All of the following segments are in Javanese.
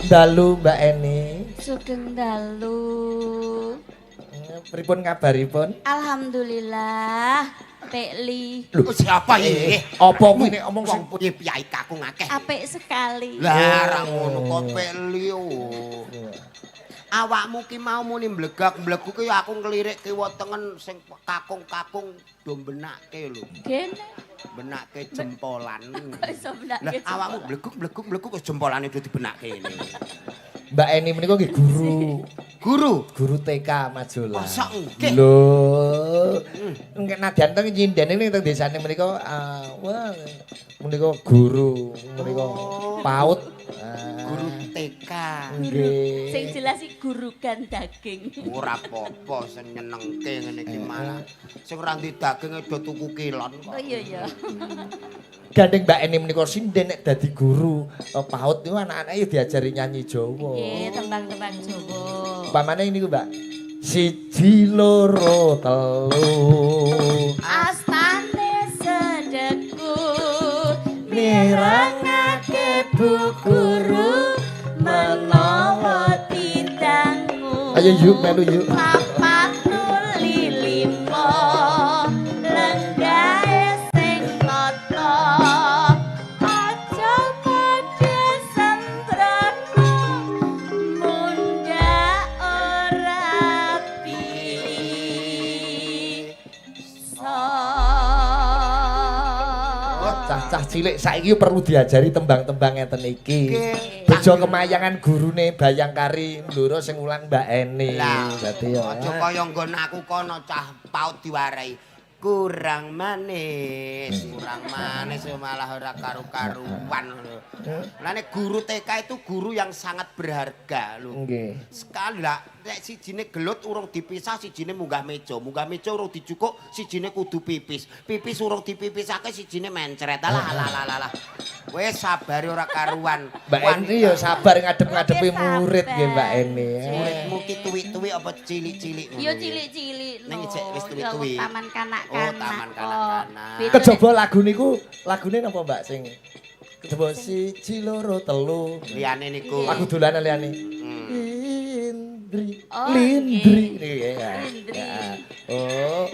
Dalu, Mbak Eni. Sugeng dalu. Pripun kabaripun? Alhamdulillah. Pekli. Lho, siapa iki? Apa kuwi nek omong sing Wong piye piyai kakung akeh. Apik sekali. Lah ra ngono kok Pekli. Oh. Awakmu ki mau muni mblegak-mbleguk ki aku nglirik kiwa tengen sing kakung-kakung do benake lho. Gene. Benake jempolan. Kok iso benake Lah awakmu jempolan? Bleguk-bleguk bleguk wis jempolane do dibenake ini. Mbak Eni menika nggih guru. Guru. Guru TK Majola. Masa nggih? Lho. Nggih, nadyan teng nyindene ning teng desane menika wah, menika guru menika PAUD. Ah, Guru TK. Nggih. Sing jelas iki gurugan daging. Ora apa-apa sing nyenengke ngene iki malah. Sing ora ndek daging do tuku kilon kok. Oh iya iya. Gandeng Mbak Eni menika sinden nek dadi guru PAUD niku anak-anake ya diajari nyanyi Jawa. Nggih, tembang-tembang Jawa. Umpamane niku, Mbak. Siji, loro, telu. Astane sedeku mirengake Bu Guru menawa didangu. Ayo yuk, melu yuk. Papat nuli lima, lenggahe sing nata, aja padha sembrono, mundhak ora bisa. Cah-cah cilik saiki perlu diajari tembang-tembang ngeten iki. Bejo kemayangan gurune Bayangkari Blora sing ulang Mbak Eni. Lah, Dadi ya. aja kaya nggon aku kono, cah PAUD diwarai. Kurang manis, kurang manis ya malah ora karu-karuan ngono. Lah nek guru TK itu guru yang sangat berharga lho. Sekali lah, nek sijine gelut urung dipisah, sijine munggah meja, munggah meja urung dijukuk, sijine kudu pipis. Pipis urung dipipisake, sijine mencret. Alah alah alah alah. Wis sabare ora karuan. Mbak Eni ya sabar ngadep-ngadepi Oke, murid sabar. Nggih, Mbak Eni. Muridmu ki tuwi-tuwi apa cilik-cilik ngono? Yo cilik-cilik. Ning ijek wis no. tuwi-tuwi. Ya taman kanak-kanak. Oh, taman kok. kanak-kanak. Beda. Kejaba lagu niku, lagune napa, Mbak, sing kejaba siji, loro, telu? Liyane niku. Lagu dolanan liyane. Lindri, Oh, Lindri nggih. niki ya. Lindri. Ya. Oh,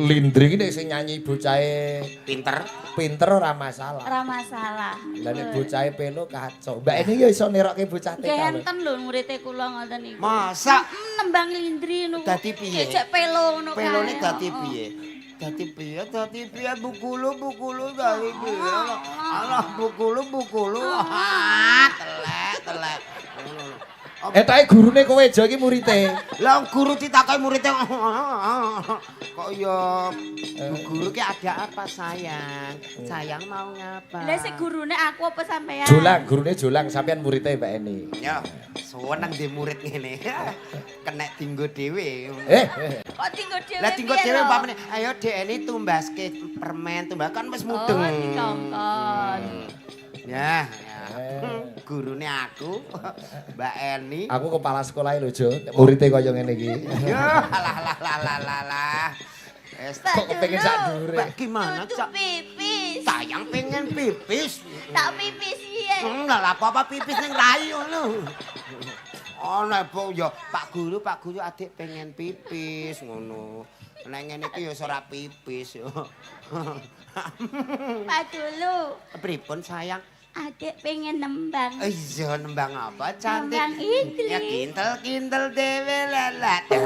Lindri iki nek sing nyanyi bocahe Pinter. Pinter ora masalah. Ora masalah. Lah nek bocahe pelo kacau. Mbak Eni ya iso nirokke bocah TK Nggih lho. enten lho murite kula ngoten niku. Masa? Nembang Lindri niku. Dadi piye? Cek pelo ngono kae. Pelone dadi piye? Dadi piye? Dadi piye? Bukulu bukulu dadi piye? Alah, bukulu bukulu. Ah, telek telek. Ngono lho. Etoke gurune kowe aja iki murite. Lah guru ditakoki muridnya kok ya, "Bu guru ki ada apa, sayang? Sayang mau ngapa?" Lah sing gurune aku apa sampean? Jolang, gurune Jolang, sampean murite Mbak Eni. Ya, seneng di murid ngene. Kenek dinggo dhewe. Eh, Kok dinggo dhewe? Lah dinggo Piye dhewe lho? umpamane, ayo Dek Eni tumbaske permen, tumbas kan wis mudeng. Oh, dikongkon. Ya, ya. Gurune aku, Mbak Eni. Aku kepala sekolah lho, Jo. Nek murite kaya ngene iki. Ya, alah lah lah lah lah lah. Wes, Pak Kok kepengin sak Dulu. dhuwure. Mbak gimana, Tutu Cak? pipis. Sayang pengen pipis. Tak pipis piye? Lah apa-apa pipis ning rai ngono. Oh, nek Bu ya Pak Guru, Pak Guru, adik pengen pipis ngono. Nek ngene iki ya ora pipis yo. Pak Dulu, Pripun, sayang? Adik pengen nembang. Iya, nembang apa, cantik? Nembang Indri. Ya kintel-kintel dhewe lala. Ta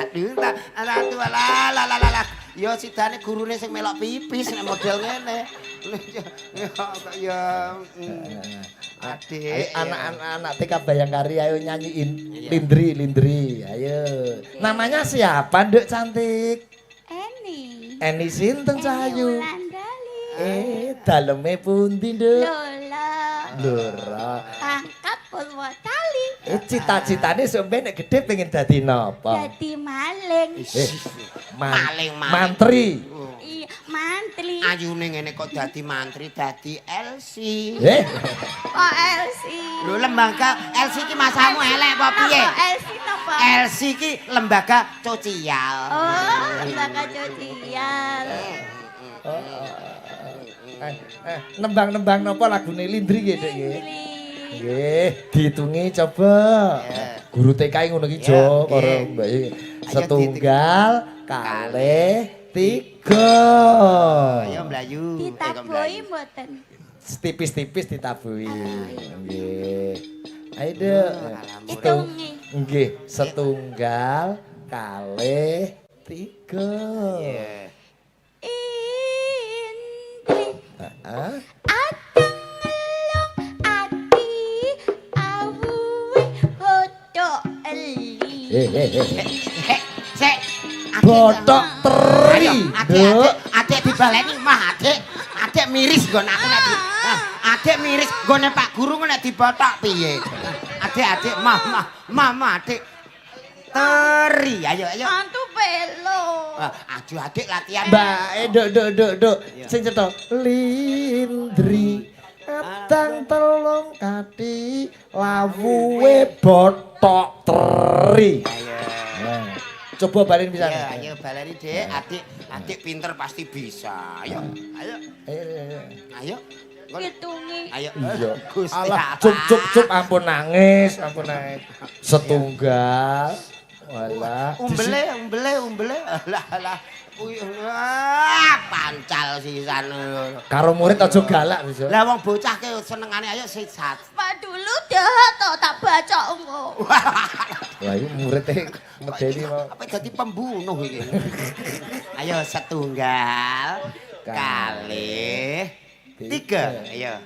ala tu la la la la la. Ya sidane gurune sing melok pipis nek model ngene. Ya kok ya adik. Ayo, anak-anak anak TK Bayangkari ayo nyanyiin Lindri, Lindri. Ayo. Namanya siapa, Nduk cantik? Eni. Eni sinten, Eni Cahayu? Wulandari. Eh, daleme pundi, Nduk? Lola. Lora. Pangkat Purwotali. Eh, cita-citane sampe nek gede pengen dadi napa? Dadi maling. Eh, Maling, maling. Mantri. Iya, mantri. Ayune ngene kok dadi mantri, dadi LC. Eh, Kok LC? Lho, lembaga LC ki masamu elek apa piye? Napa LC napa? LC ki lembaga sosial. Oh, lembaga sosial. Eh, nembang-nembang napa lagune Lindri nggih, Dek nggih? Lindri. Nggih, diitungi coba. Guru TK ngono ki Jo, para mbak. Setunggal, kalih, tiga. Ayo mlayu. Ditabuhi mboten? Tipis-tipis ditabuhi. Nggih. Ayo, Dek. Hitungi. Nggih, setunggal, kalih, tiga. Indri. Heeh. Adeng ngelung ati awuhe botok eli. Eh, eh, eh. Sik. Botok teri. Adik, adik dibaleni mah, adik. Adik miris nggon aku nek di. Adik miris nggone Pak Guru nek dibotok piye? Adik, adik, mah, mah, mah, mah, adik. Teri, ayo, ayo. Mantu pelo. Aduh, adik latihan. Mbak, duk, duk, duk, duk. Sing cetha lindri. Adang telung kati lawuhe botok teri. Ayo. Coba balen pisan. Ayo, ayo baleni, Dik. Adik, adik pinter pasti bisa. Ayo, ayo. Ayo, ayo. Ayo. Hitungi. Ayo. Iya. Gusti Alah, Allah. cup cup cup ampun nangis, ampun nangis. Setunggal. Walah. Umbele, umbele, umbele. Alah, alah. Wah, pancal sisan. Karo murid aja galak bisa. Lah wong bocah ke senengane ayo sisat. Pak dulu dah to tak baca engko. Wah, iki muridé medeni mau. Apa dadi pembunuh iki? Ayo setunggal kalih tiga. Ayo.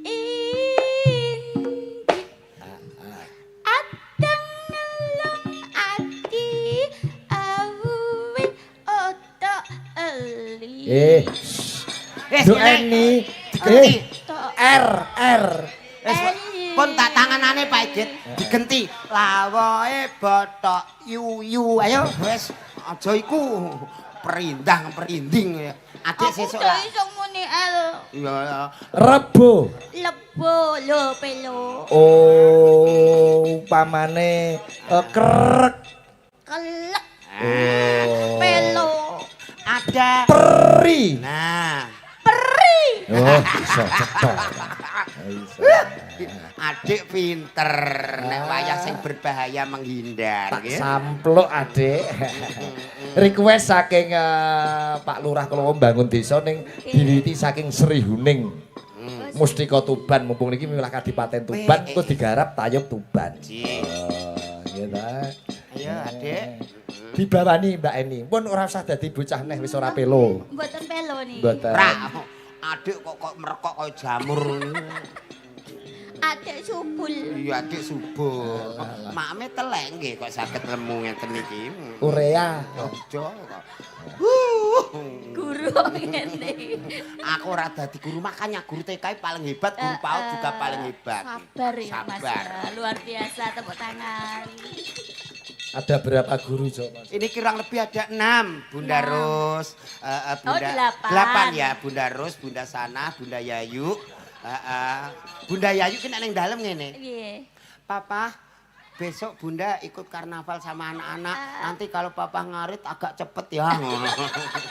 Indri. Adeng ngelung ati awuhe otok eli. Eh. Wis, Duk ngene. Eni. Digenti. Tok R R. Wis, pun tak tanganane Pak Igit digenti. Lawohe botok yuyu. Ayo wis aja iku perindang perinding. Adik Aku sesuk udah lah. iso muni L. Iya. Rebo. Lebo lo pelo. Oh, upamane krek. Kelek Oh. pelo. Ada. Teri. Nah, Peri. Oh, iso cetha. Iso. adik pinter nek wayah sing berbahaya menghindar Tak nggih. sampluk adik. Request saking Pak Lurah Klowo Bangun Desa ning diwiwiti saking Sri Huning. Mustika Tuban mumpung niki wilayah Kadipaten Tuban Weh, engko digarap tayub Tuban. Ji. Oh, nggih ta. Ayo adik. Dibawani Mbak Eni. Pun ora usah dadi bocah neh wis ora pelo. Mboten pelo nih. Mboten. Ra, adik kok kok merekok kaya jamur. Adik subul. Iya adik subur. Makme telek nggih kok saged lemu ngeten iki. Urea. Aja kok. Guru ngene. Aku ora dadi guru, makanya guru TK paling hebat, guru PAUD juga paling hebat. Sabar ya Mas. Sabar. ya. Luar biasa tepuk tangan. Ada berapa guru Jo Mas? Ini kurang lebih ada 6, Bunda Ros, Bunda Oh, 8. 8 ya, Bunda Ros, Bunda Sana, Bunda Yayu. Bunda Yayu ki nek ning dalem ngene. Piye? Papa, besok Bunda ikut karnaval sama anak-anak. Nanti kalau Papa ngarit agak cepet ya.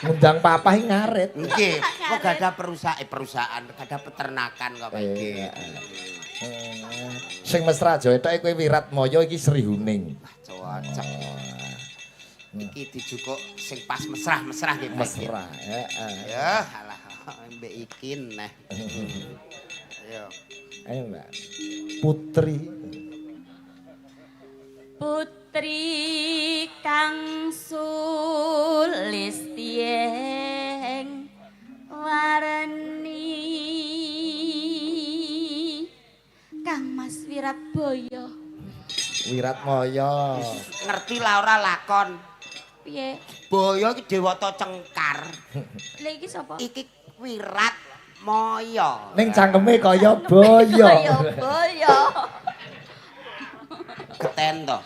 Ngundang papa iki ngarit. Nggih, kok gak ada perusahaan, gak ada peternakan kok Pak iki. Sing mesra aja etoke kowe Wirat Moyo iki Sri Huning. Wah, cocok. Iki dijukuk sing pas mesrah-mesrah nggih Pak. Mesra, heeh. Ya, alah mbek iki neh. Ayo. Ayo Mbak. Putri. Putri kang sulistyeng warni Kang Mas Wiratboyo. Wirat Moyo. Ngerti lah ora lakon. Piye? Boyo iki dewata cengkar. Lha iki sapa? Iki Wirat Moyo. Ning cangkeme kaya boyo. Kaya boyo. Geten to.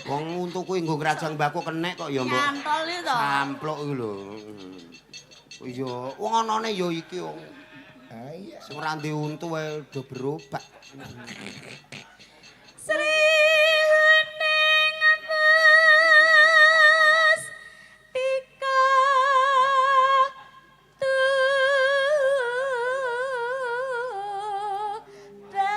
Wong untu kuwi nggo ngrajang mbako kenek kok ya mbok. Nyantol iki to. Sampluk iki lho. Iya, wong anane ya iki wong. Ah, iya. Sing ora ndek untu wae do berobat. Sri Huning Mas Tika Tuban.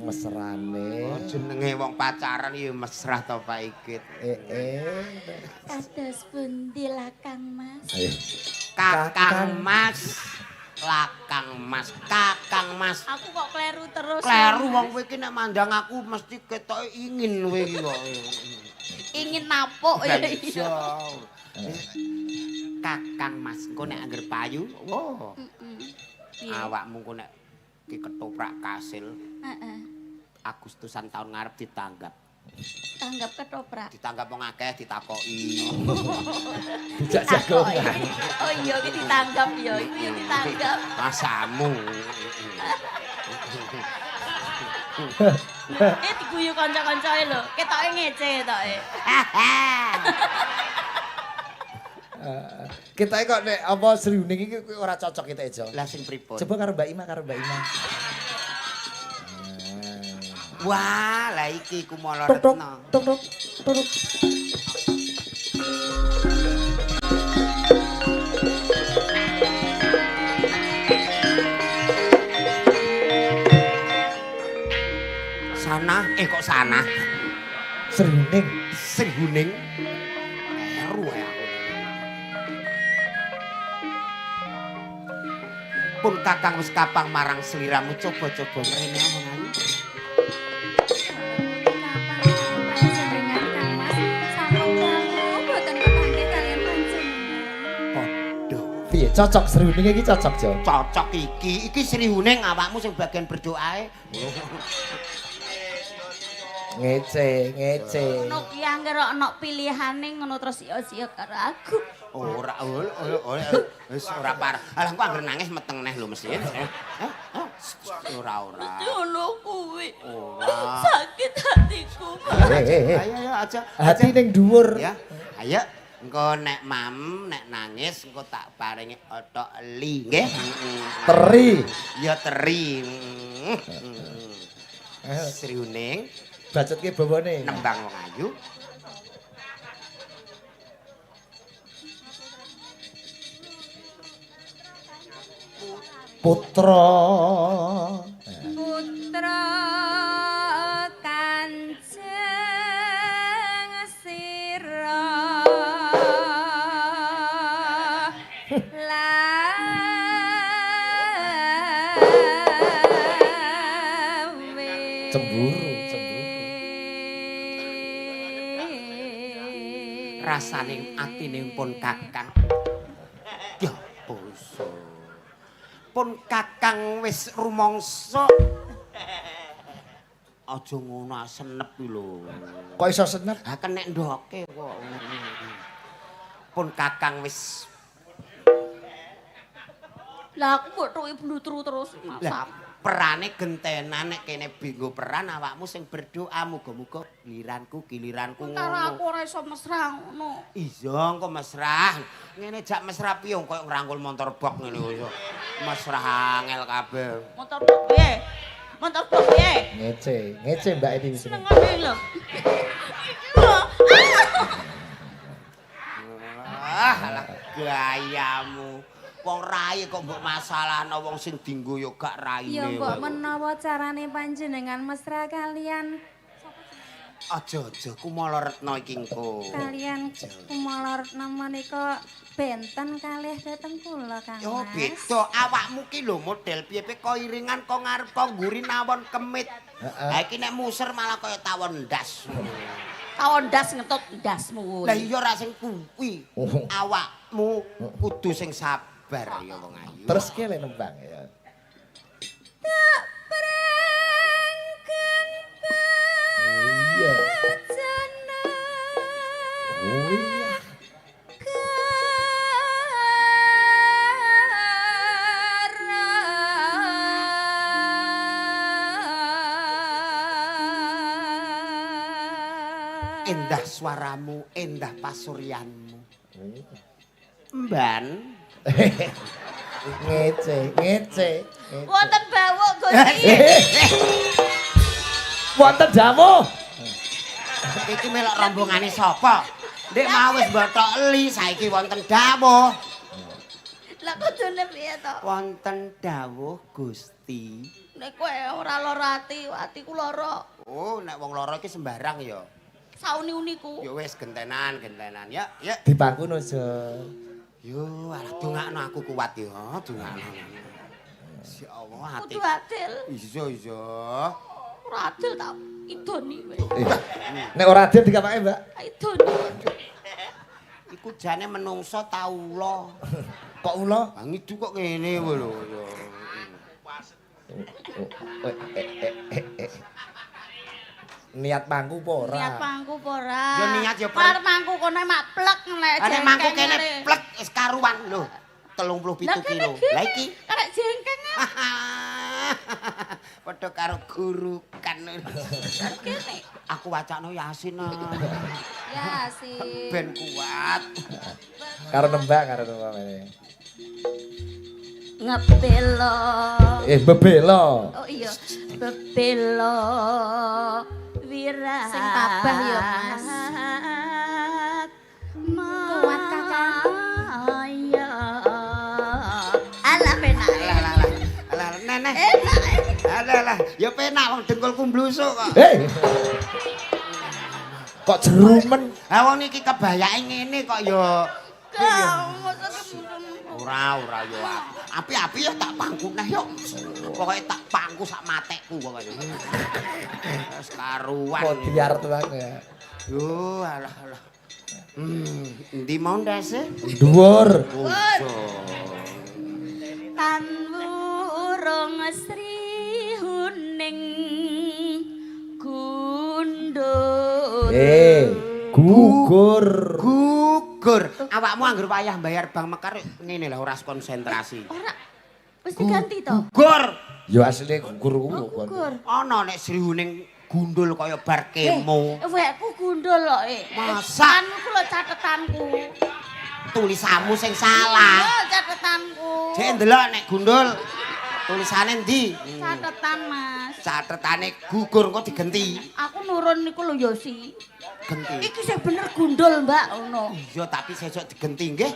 Mesrane. Oh, jenenge wong pacaran ya mesra to Pak Ikit. Eh eh. Kados pundi Lakang Mas? Ayo. Kakang Mas. Lakang Mas, Kakang Mas. Aku kok kleru terus. Kleru wong kowe iki nek mandang aku mesti ketoke ingin kowe iki kok. Ingin napuk ya. Iya. Kakang Mas, engko nek angger payu, wah. Heeh. Awakmu engko nek ki ketoprak kasil. Heeh. Agustusan tahun ngarep ditanggap. Tanggap ketoprak. Ditanggap wong akeh ditakoki. Dijak jagongan. Oh iya iki ditanggap ya, iku ya ditanggap. Masamu. Eh diguyu kanca-kancane lho, ketoke ngece ketoke. Kita kok nek apa Sri Huning iki ora cocok kita Jo. Lah sing pripun? Coba karo Mbak Ima, karo Mbak Ima. Wah, lah iki Kumala Tok tok Retna. tok tok tok. Sana, eh kok sana? Sri Huning. Sri Huning. Kleru ya aku. Pun kakang wis kapang marang sliramu, coba-coba mrene wong ayu. Panjenengan Kang Mas sampun dangu boten kepanggih kalian panjenengan. Padha. Piye cocok Sri Huning iki cocok Jo? Cocok iki. Iki Sri Huning awakmu sing bagian berdoae. Ngece, ngece. Ngono ki angger ana pilihane ngono terus sia-sia karo aku. Ora, ora, wis ora parah. Alah engko angger nangis meteng neh lho mesti. Ora, ora. Mesti ngono kuwi. Ora. Sakit hatiku. Eh eh eh. Ayo ayo aja. Hati ning dhuwur. Ya. Ayo engko nek mam, nek nangis engko tak paringi otok li nggih. Teri. Ya teri. Sri Huning Bacotke bawane. nembang wong ayu. Putra. Putra Kanjeng Sira lawe Cemburu, cemburu. Rasane atine pun kakang. Ya basa. Pun kakang wis rumangsa. Aja ngono senep iki lho. Kok iso senep? Ha kenek ndoke kok. Pun kakang wis Lah aku mbok tuki blutru terus lah masam. perane gentenan nek kene binggo peran awakmu sing berdoa muga-muga giliranku giliranku Karo aku ngono. ora iso mesra ngono. Iya engko mesrah. Ngene jak mesra piye koyo ngrangkul montor bok ngene kok iso. Mesrah angel kabeh. Motor bok piye? Motor bok piye? Ngece, ngece Mbak Edi wis. Senengane lho. Iki lho. Ah, alah gayamu. Wong rai kok mbok masalahno wong sing dinggo ya gak raine. Ya mbok menawa carane panjenengan mesra kalian Aja-aja Kumala Retna iki engko. kalian Kumala Retna menika benten kalih dhateng kula Kang Yo Mas. beda awakmu ki lho model piye-piye kok iringan kok ngarep kok ngguri nawon kemit. Ha iki nek muser malah kaya tawon ndas. Tawon ndas ngetut ndasmu kuwi. Lah iya ora sing kuwi. Oh. Awakmu kudu sing sabar ya wong ayu. Terus ki le nembang ya. Tak prengken Iya. bejana Oh iya. Endah suaramu, endah pasuryanmu. Mban. Ngece, ngece. ngece. Wonten bawuk Gusti. Wonten dawuh. Iki melok rombongane sapa? Ndek mau wis mbothok eli, saiki wonten dawuh. Lah kudune piye to? Wonten dawuh Gusti. Nek kowe ora lara ati, atiku lara. Oh, nek wong lara iki sembarang ya. Sauni-uniku. Ya wis gentenan, gentenan. Ya, ya. Dipangku no, Jo. Yo, alah dongakno aku kuat ya, dongakno. Ya Allah, ati. Kudu adil. Iya, iya. Ora adil tak idoni kowe. Eh, nek ora adil dikapake, Mbak? Idoni. Iku jane menungso ta ula. Kok ula? Bang idu kok ngene kowe lho. Eh, eh, eh, eh, eh. Niat mangku apa ora? Niat mangku apa ora? Ya niat ya, Arep mangku kono mak plek nek Nek mangku kene plek wis karuan lho. 37 kilo. Lah iki karek jengkeng ah. Padha karo guru kan. Kene. Aku wacakno Yasin ah. Ya sih. Ben kuat. Karo nembang, karo nembang ini. Ngebelo. Eh, bebelo. Oh iya, bebelo wirat. Sing tabah ya, Mas. Kuat, Kakak. Maya. Alah penak. Alah alah alah. Alah neneh. Enak. Alah alah. Ya penak wong dengkulku mblusuk kok. Hei. Kok jerumen? Ha wong niki kebayake ngene kok ya. Kamu Ora ora yo. Api-api ya tak pangku neh yo. Pokoke tak pangku sak matekku pokoke. Wis karuan. Kok diar tenan ya. Yo alah alah. Endi mau ndase? Dhuwur. Tan wurung sri huning gundul. Eh, gugur. Gugur. Awakmu angger wayah bayar bank mekar ngene lah ora konsentrasi. Ora wis diganti to? Gugur. Ya asline gugur kuwi Oh, kok. gugur. Ana nek Sri Huning gundul kaya bar kemo. Eh, wekku gundul kok eh. Masa? Anu ku lho catetanku. Tulisanmu sing salah. Iya, catetanku. Jek ndelok nek gundul tulisane endi? Catetan, Mas. Catetane gugur kok digenti. Aku nurun niku lho Yosi. Genti. Iki sing bener gundul, Mbak, ngono. Iya, tapi sesuk digenti nggih.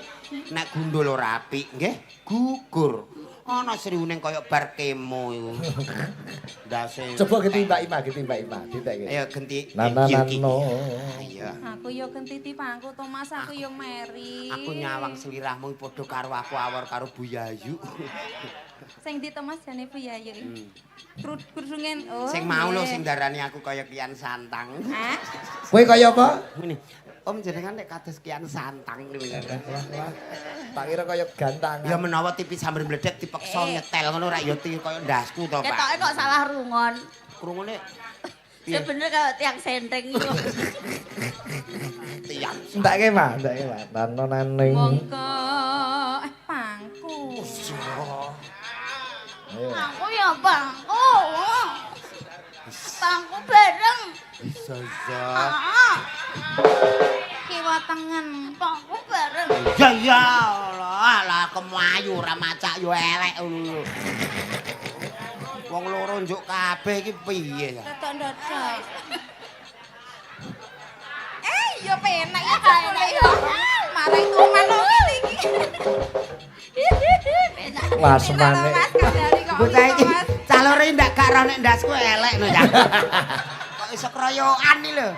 Nek gundul ora apik nggih, gugur. Ana Sri Huning kaya bar kemo iku. Ndase. Coba genti Mbak Ima, genti Mbak Ima, ditekke. Ayo genti. Na na na no. Iya. Aku yo genti pangku to Mas, aku yo meri. Aku nyawang selirahmu padha karo aku awor karo Bu Yayu. Sing ndi to Mas jane Bu Yayu? Krudungen oh. Sing mau lho sing darani aku kaya Kian Santang. Hah? Kowe kaya apa? Ngene. Om jenengan nek kados Kian Santang niku. Tak kira kaya gantangan. Ya menawa TV sambil mledek dipeksa nyetel ngono rak ya kaya ndasku to, Pak. Ketoke kok salah rungon. Krungune Sebenernya kayak tiang senteng iku. tiang. Entake, Mas, entake, Mas. Nano naning. Mongko pangku. Ayo. Pangku ya pangku. Pangku bareng. Bisa bisa. Heeh. Kiwa tengen. Pangku bareng. Ya ya Allah, lah kemayu ora macak yo elek ngono. Wong loro njuk kabeh iki piye ya? Tetok ndodok. Eh, yo penak ya jebule yo. Marai tuman lho iki. Wah, semane. Mas kandhani kok. Bocah iki cah loro iki ndak gak roh nek ndasku elek lho ya. Kok iso kroyokan iki lho.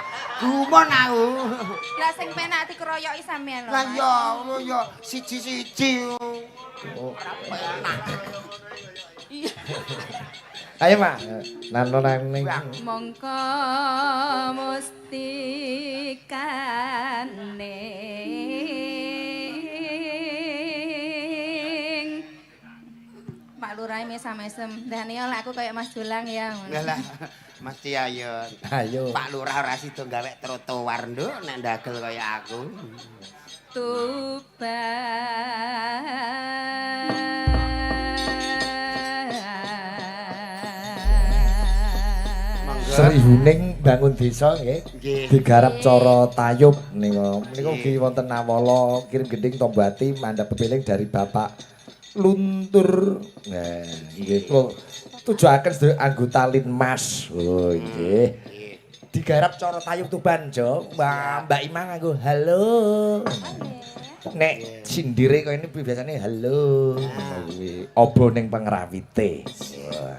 Gumun aku. Lah sing penak dikeroyoki sampean lho. Lah ya ngono ya siji-siji. Ora penak. Ayo, Mas. Nano naning. Mongko mustikane. Pak Lurah mesam-mesem. Dane yo lek aku kaya Mas Dulang ya. ngono. Lah lah mesti ayo. Ayo. Pak Lurah ora sida gawe trotoar nduk nek ndagel kaya aku. Tuban. Monggo. Sri Huning bangun desa nggih. Nggih. Digarap cara tayub nika. Menika ugi wonten nawala kirim gending tombo ati mandhap pepiling dari Bapak Luntur. Nah, nggih kula tujuaken sedaya anggota Linmas. Oh, nggih. Nggih. Digarap cara tayub Tuban, Jo. Mbak Ima nganggo halo. Nggih. Nek sindire kaya ini biasane halo ngono kuwi. Obo ning pangrawite. Wah.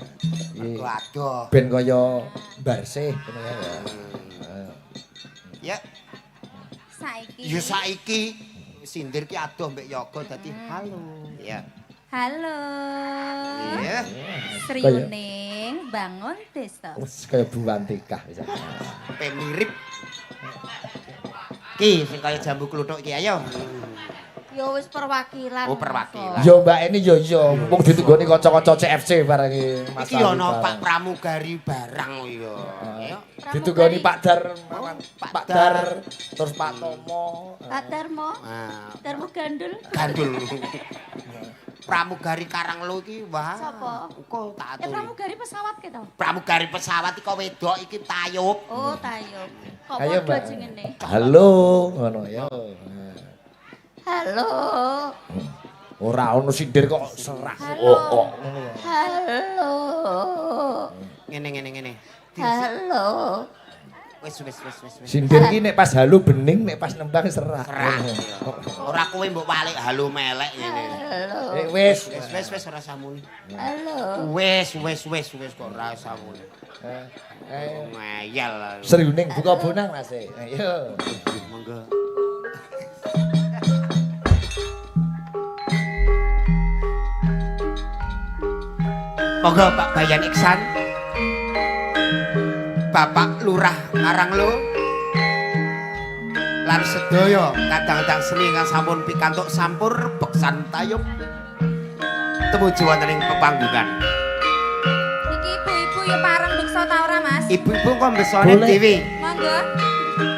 Mergo adoh. Ben kaya barsih ngono ya. Ya, Saiki. ya saiki sindir ki adoh mbek yoga dadi halo. Ya. Halo. Iya. Sri Uning bangun desa. Wis kaya buwantikah wis. Pe mirip. Ki sing kaya jambu kluthuk iki ayo. Ya wis perwakilan. Oh, perwakilan. Yo Mbak ini yo yo mumpung ditunggoni kanca-kanca CFC barang iki Mas. Iki yo Ali ono barang. Pak Pramugari barang yo. Ayo. Ditunggoni Pak Dar, Oh, Pak Pak Dar, Dar. terus Pak Tomo. Pak Darmo. Nah, Darmo gandul. gandul. Pramugari Karanglo iki wah. Sapa? Uko tak Eh aturi. pramugari pesawat ki to. Pramugari pesawat iki wedok iki tayub. Oh, tayub. Kok Ayo, padha Mbak. jenenge? Halo, ngono ya. Halo. Ora ono sindir kok serak. Halo. Oh, kok ngono ya. Halo. Ngene ngene ngene. Halo. Wis wis wis wis wis. Sindir iki nek pas halo bening, nek pas nembang serak. Serak. Ora kowe mbok walik halo melek ngene. Halo. Eh wis. Wis wis wis ora samuni. Halo. Wis wis wis wis kok ora samuni. Eh, eh. Ngeyel. Sri Uning buka bonang Mas. Ayo. Monggo. Monggo Pak Bayan Iksan. Bapak Lurah Karanglo. Lan sedaya kadang-kadang seni ingkang sampun pikantuk sampur beksan tayub tumuju wonten ing pepanggungan. Iki ibu-ibu ya pareng beksa ta ora, Mas? Ibu-ibu kok besone Boleh. dhewe. Monggo.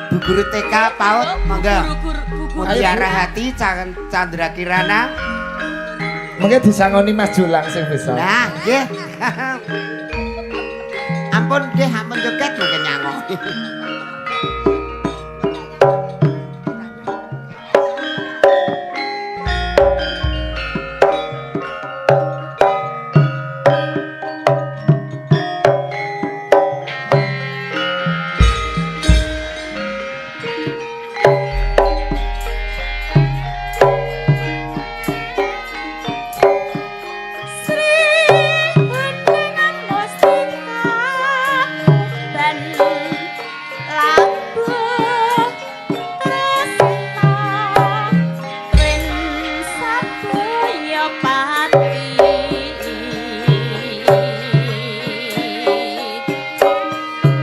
Bu guru TK PAUD monggo. Guru guru Mutiara Hati Chandra Kirana. Mengke disangoni Mas Julang sing bisa. Nah, nggih. Ampun nggih, ampun joget mungkin nyangok. Sri Gunungan Mustika dan labuh tresna rin sabaya pati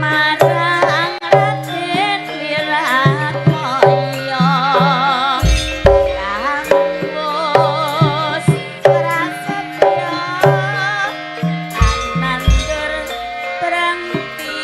marang Raden Wiratmaya kang wis prasetya anandur prangti.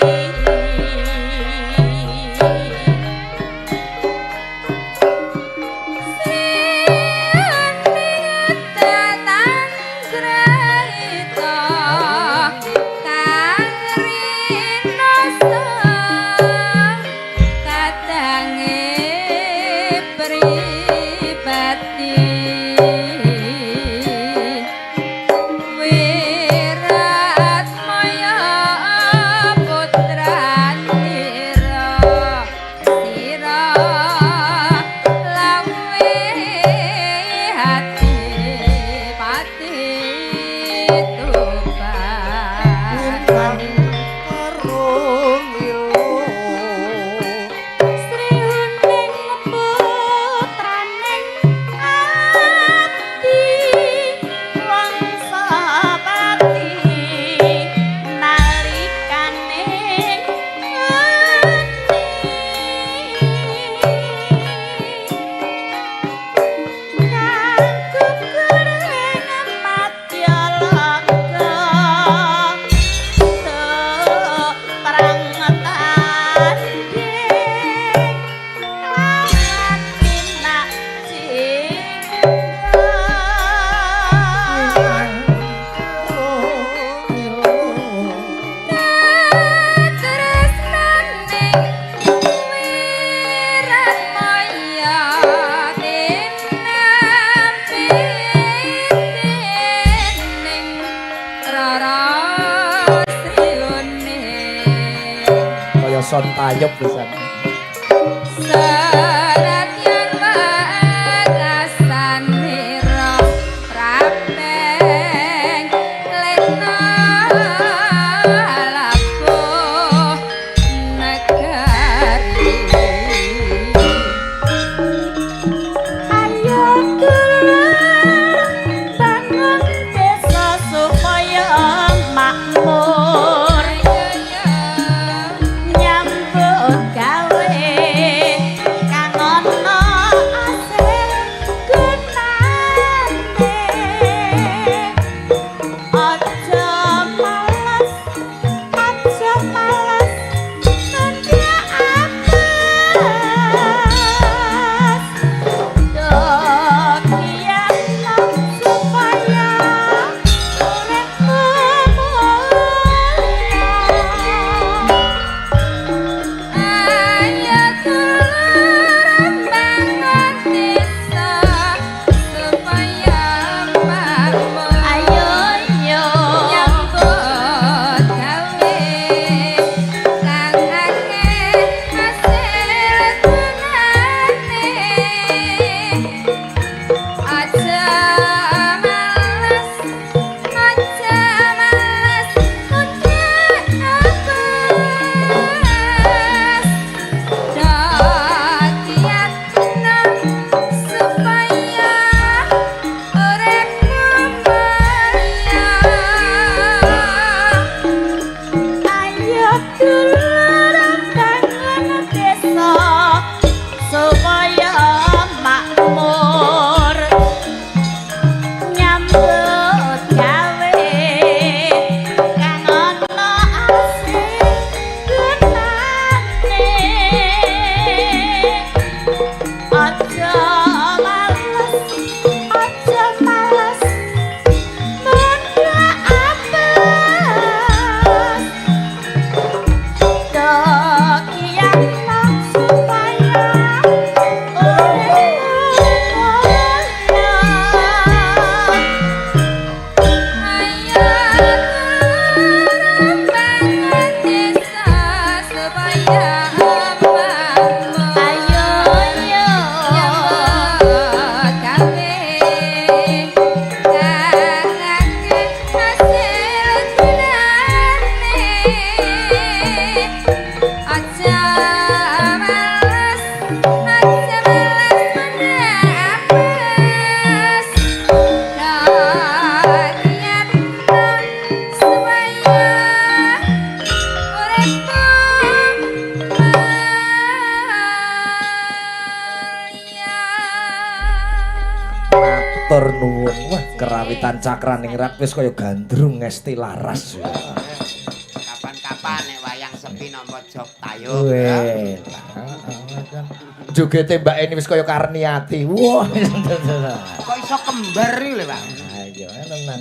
Sri Huning putraning abdi Wangsapati nalikane ngerti kang gugur ing madyaloka perang tanding lawan pinak jingga. Kaya son tayub pisan. Saratyan wae Karawitan Cakraningrat wis kaya gandrung ngesti laras. Kapan-kapan nek wayang sepi nampa jok tayub. Weh. Jogete Mbak Eni wis kaya Karniati. Wah. Kok iso kembar iki lho, Pak? Ayo tenan.